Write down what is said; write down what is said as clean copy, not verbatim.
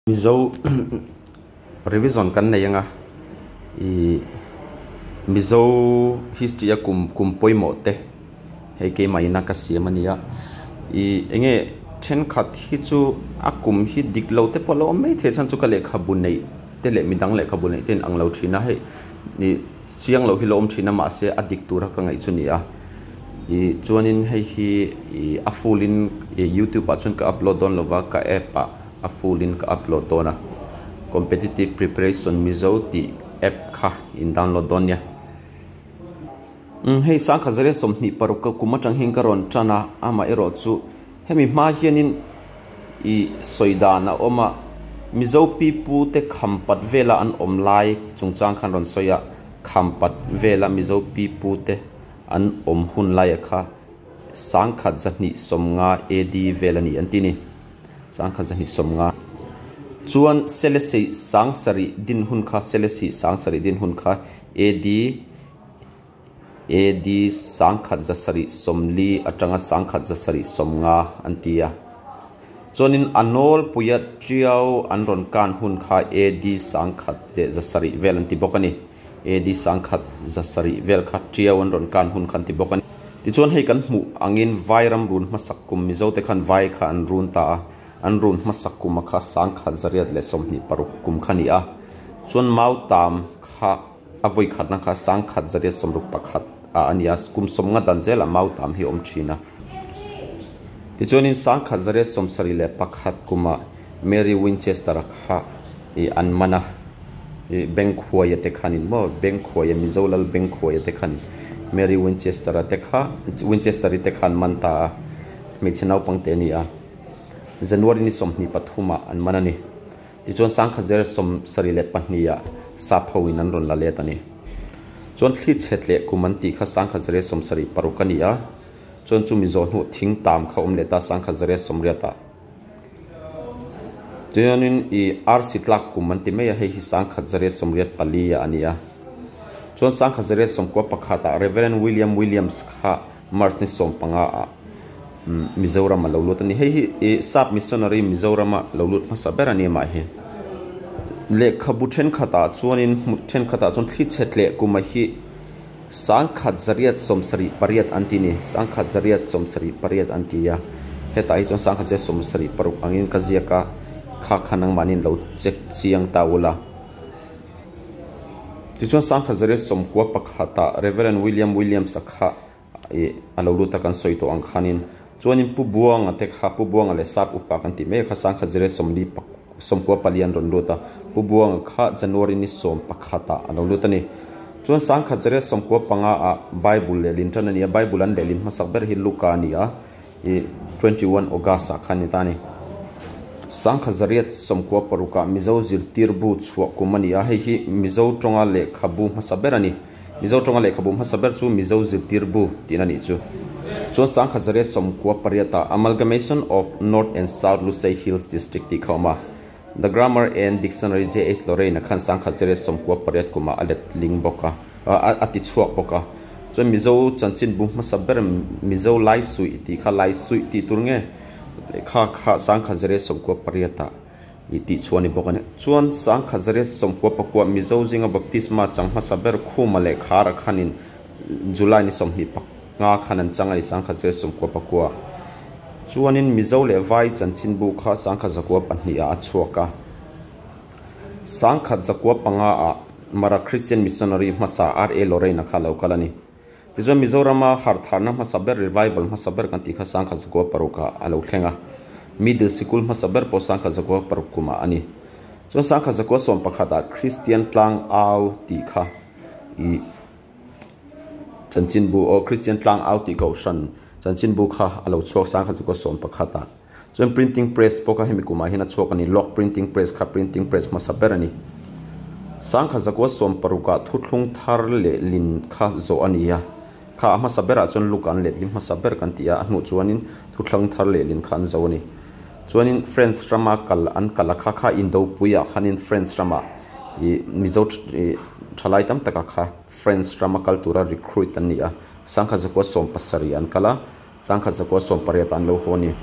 Mizo revision kan nei anga ih Mizo history a kum kum pawimawh te hei keimah ina ka siam a nia ih eng nge thenkhat hi chu a kum hi dik lo te pawh a lo awm mai thei chhan chu ka lehkhabu neih te leh midang lehkhabu neih te in ang lo thin a hei ih chiang loh hi lo awm thin a mahse a dik tura ka ngaih chu a ni a ih chuanin hei hi ih a full in ih youtube ah chuan ka upload dawn lova ka app ah. A full in ka upload dawn a, Competitive Preparation Mizo tih app kha in download dawn nia. Umm hei sangkhat zariat 26 ka kum atang hian ka rawn tan a, amah erawh chu hemi hma hianin ih sawi dan a awm a, Mizo pipu te khampat vela an awm lai chungchang khan rawn sawi a, khampat vela Mizo pipu te an awm hun laia kha 1290 AD vel a ni an ti ni. 1290 chuan Selesih 7000 din hun kha Selesih 7000 din hun kha AD AD 1740 atanga 1750 an ti a. Chuanin a nawlpuia Tiau an rawn kan hun kha AD 1700 vel an ti bawk a ni. AD 1700 vel kha Tiau an rawn kan hun kha an ti bawk a ni. Tichuan hei kan hmuh angin Vai ram run hmasak kum Mizote khan Vai kha an run ta a, an run hmasak kuma kha 1826 kum kha ni a. Chuan Mautam kha a vawi khatna kha 1861 ah a ni a, kum sawmnga dan zelah Mautam hi a awm thin a. Tichuanin 1771 kumah Mary Winchester-a kha ih an man a, ih Bengkhuaia te khanin maw Bengkhuaia Mizo lal Bengkhuaia te khan Mary Winchester-a te kha Winchester-i te khan man ta a, hmeichhe naupang te a ni a, January ni 23 ah an man a ni. Tichuan 1772 ah sap ho in an rawn la let a ni. Chuan thli chhet leh kum an tih kha 1776 a ni a, chuan chumi zawh hnuah thing tam kha awm leh ta 1880 ah. Chuanin ih arsi tlak kum an ti mai a, hei hi 1884 ah a ni a. Chuan 1891 ah Reverend William Williams kha March ni 15 ah Mizoram a lo lut a ni. Hei hi ih sap missionary Mizorama lo lut hmasa ber a ni amah hi. Lehkhabu thenkhatah chuanin hmu thenkhatah chuan thli chhe tleh kuma hi 1878 an ti ni. 1878 an ti a, hetah hi chuan 1876 angin ka ziak a, kha kha nangmahni lo check chiang ta ula. Tichuan 1891 ah Reverend William Williams-a kha ih a lo lut a kan sawi tawh ang khanin chuanin Pu Buanga te kha Pu Buanga leh Sap upa kan tih mai a kha 1894 an rawn lut a, Pu Buanga kha January ni 11 ah a lo lut a ni. Chuan 1895 ah Bible lehlin tan a ni a, Bible an lehlin hmasak ber hi Luka a ni a, ih 21 August ah khan a ni ta a ni. 1896 ah Mizo zirtir bu chhuah kum a ni a, hei hi Mizo tawnga lehkhabu hmasa ber a ni. Mizo tawnga lehkhabu hmasa ber chu Mizo zirtir bu tihna a nih chu. Chuan 1898 ah Amalgamation of North and South Lusei Hills District tih kha a awm a. The Grammar and Dictionary JH Lorraine-a khan 1898 kumah a let ling bawk a, a ti chhuak bawk a. Chuan Mizo chanchinbu hmasa ber Mizo Laisuih tih kha Laisuih tih tur nge lehkha kha 1898 ah i tih chhuah a ni bawk a ni. Chuan 1899 Mizo zinga Baptisma chang hmasa ber Khuma leh Khara khanin July ni 25 khan an chang a ni 1899. Chuanin Mizo leh Vai chanchinbu kha 1902 ah a chhuak a. 1905 ah Mara Christian Missionary hmasa R.A. Lorraine-a kha a lo kal a ni. Tichuan Mizorama harhtharna hmasa ber, revival hmasa ber kan tih kha 1906 ah a lo thleng a. Middle sikul hmasa ber pawh 1906 kumah a ni. Chuan 1911 ah Christian Tlang Au tih kha ih Chanchinbu aw Christian Tlang Au tih kohhran chanchinbu kha a lo chhuak 1911 ah. Chuan printing press pawh kha hemi kumah hian a chhuak a ni. Log printing press kha printing press hmasa ber a ni. 1916 ah thuthlung thar leh lin kha zawh a ni a. Kha a hmasa berah chuan Luka an letling hmasa ber kan ti a, a hnuh chuanin thuthlung thar leh lin kha an zo a ni. Chuanin French rama kal an kal a kha kha Indopuiah khanin French ramah ih Mizo ih thalai tam taka kha French rama kal tura recruit an ni a. 1917 an kal a. 1918 an lo haw a ni.